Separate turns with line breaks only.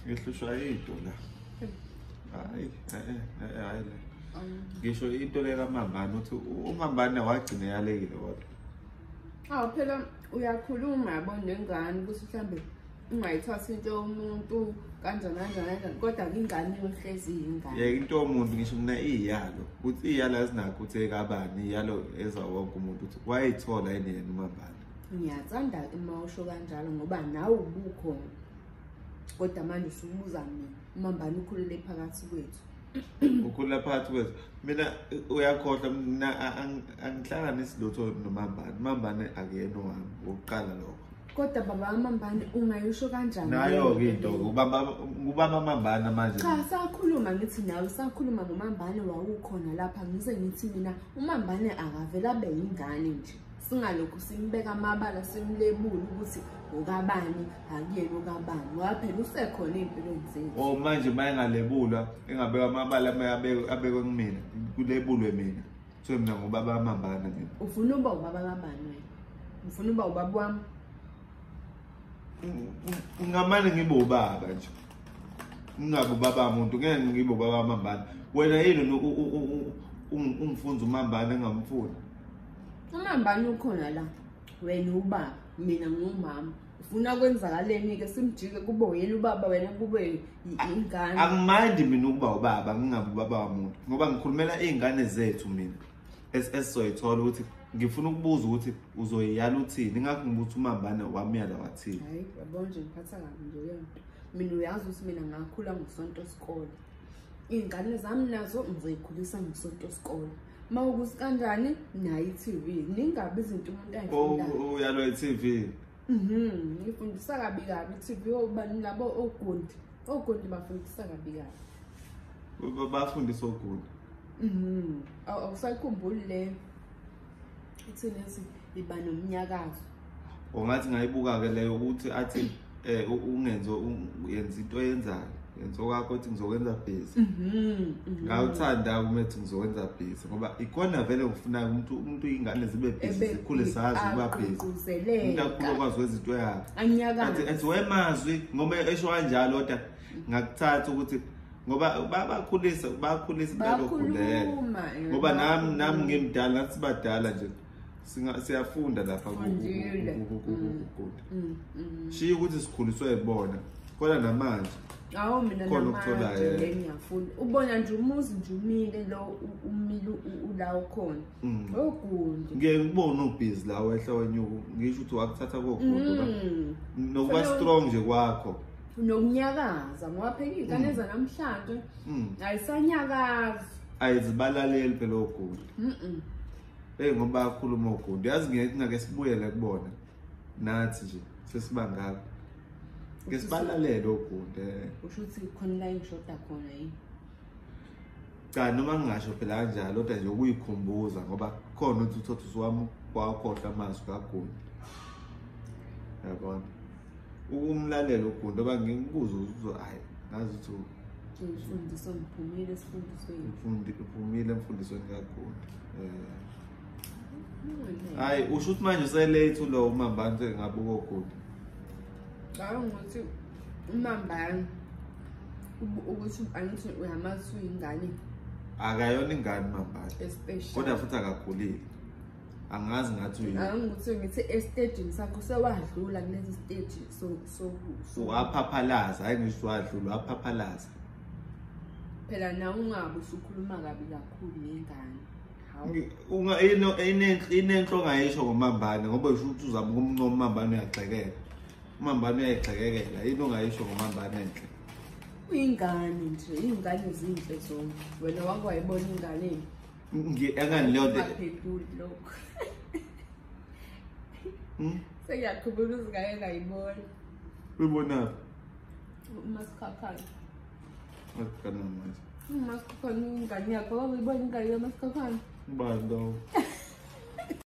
Ngihlushwa into la. Hayi, hayi le. Ngisho into le kaMambane uthi uMambane wagcina yalekile kodwa.
Awu phela uyakhuluma yabo nengane ukuthi mhlambe ungayithatha into yomuntu kanjani kanjani kanjani kodwa ingane iyohlezi iyingane.
Yeke into yomuntu ngisho mina iyalo ukuthi iyalo azinakho ukuthi ekabani iyalo eza wonke umuntu ukuthi wayithola yini yena uMambane.
Ngiyathanda uma usho kanjalo ngoba nawe ubukhona. Kodwa manje usubuza mina uMambane ukhulele phakathi kwethu.
Ukhulula phakathi kwethu. Mina uyakhohlwa mina angihlanganisi lutho noMambane. uMambane akuyena owami wokuqala lokho.
Kodwa baba uMambane ungayisho kanjani?
Nayo-ke into ubamba uMambane manje.
Cha sakhuluma ngithi nawe sakhuluma ngoMambane wawukhona lapha ngize ngithi mina uMambane akavele abe yingane nje. Singalokhu simbeka amabala simlebule ukuthi ukabani akuyena ukabani ngoba phela usekhona ey'mpilweni zethu.
Oh manje uma engalebulwa engabekwa amabala abekwe kumina kulebulwe mina. Kuthiwe mina ngubaba kaMambane mina.
Ufuna uba ubaba kabani wena? Ufuna uba ubaba wami?
Ngamane ngibe ubaba nje. Ngingabe ubaba muntu ngeke ngibe ubaba kaMambane. Wena yini ungifunza uMambane engamfuni?
uMambane ukhona la. Wena ubaba, mina ngumama. Ufuna kwenzakaleni ke simjike kube uyena ubaba wena kube ingane.
Angimandi mina ukuba ubaba ngingabe ubaba wamuntu ngoba ngikhulumela izingane zethu mina. Esizoyithola ukuthi ngifuna ukubuza ukuthi uzoyiyala uthini ingakho ngibuthi uMambane wamyala wathini.
Hayi yabona nje ngiphatha kabi nje leyo nto. Mina uyazi ukuthi mina ngakhula ngosonto sikole. Iy'ngane zami nazo ngizoyikhulisa ngosonto sikole. Uma ukuthi kanjani nayo i-TV ningabi izinto umuntu ayifundayo.
Uyalwa i-TV.
Ngifundisa kabi kabi i-TV obani labo ogundi. Ogundi bafundisa kabi kabi.
Bafundisa ogundi.
Awusayikhumbuli le ithini ethi iba nomnyakazo.
Ungathi ngayibuka ke leyo ukuthi athi ungenze yenza into oyenzayo. Yenza okwakho uthi ngizokwenza busy. Ngawuthanda uma ethi ngizokwenza busy ngoba ikona vele ngifuna umuntu ingane zibe busy zikhule sazi ukuba busy. Umuntu akhule okwazi ukwenza into yakhe.
Anyakaze.
Athi wemazwi ngoba esho kanjalo kodwa ngakuthatha ukuthi ngoba babakhulisa impela ogundela. Ngoba nami ngimdala nathi badala nje siyafunda lapha kugunda. Shiya ukuthi sikhuliswe yibona kodwa namanje
awu mina namanje ngiyafunda. Ubona nje umuzi nje umile lo umile ula ukhona. Ogundi.
Ngeke ngibone ubhizi la wehla wenyuka ngisho ukuthi wakuthatha kogundi nokuba strong nje kwakho.
Nokunyakaza ngoba phela iy'ngane zanamhlanje ayisanyakazi.
Ayizibalaleli phela ogundi. Hey ngoba bayakhuluma ogundi. Yazi ngeke ngake sibuyele kubona nathi nje sesibangaka. Ke sibalalele ogundi.
Usho ukuthi khona la engishoda khona yini?
Cha noma ngingasho phela kanjalo kodwa nje ukuyikhumbuza ngoba khona ukuthi uthotha usuwami kwakhohlwa amazwi kaGundi. Yabona. Ukumlalela uGundi ngoba ngikubuza ukuthi hayi ngazi ukuthi
imfundiso ngiphumile esifundisweni.
Uphumile emfundisweni kaGundi. Hayi usho ukuthi manje uselate lo uMambane ngabuka oGundi.
Ngicabanga ukuthi uMambane ukuthi angithi uyamazi uyingane.
Akayona ingane uMambane. Kodwa futhi akakhulile. Angazi ngathi uyini.
Angithi ngithi estagini sakho sewadlula kulesi stage so
waphaphalaza, hayi ngisho wadlula waphaphalaza.
Phela na ungabe usukhuluma kabi kakhulu nengane.
Unga inenhlo ongayisho ngoMambane ngoba usho ukuthi uzama ukumncoma uMambane uyagxekeka. uMambane uyayigxekekela yini ongayisho ngoMambane enhle?
Uyingane nje, iy'ngane zinhle zonke. Wena wake wayibona ingane?
Angani leyo nto.
Ungaphenduli lokho. Sengiyaqhubeka ukuthi ngake ngayibona.
Uyibonaphi?
UMasikhakhane.
Masikhakhane manje.
UMasikhakhane ingane yakho, wake wayibona ingane kaMasikhakhane?
Ubani lowo?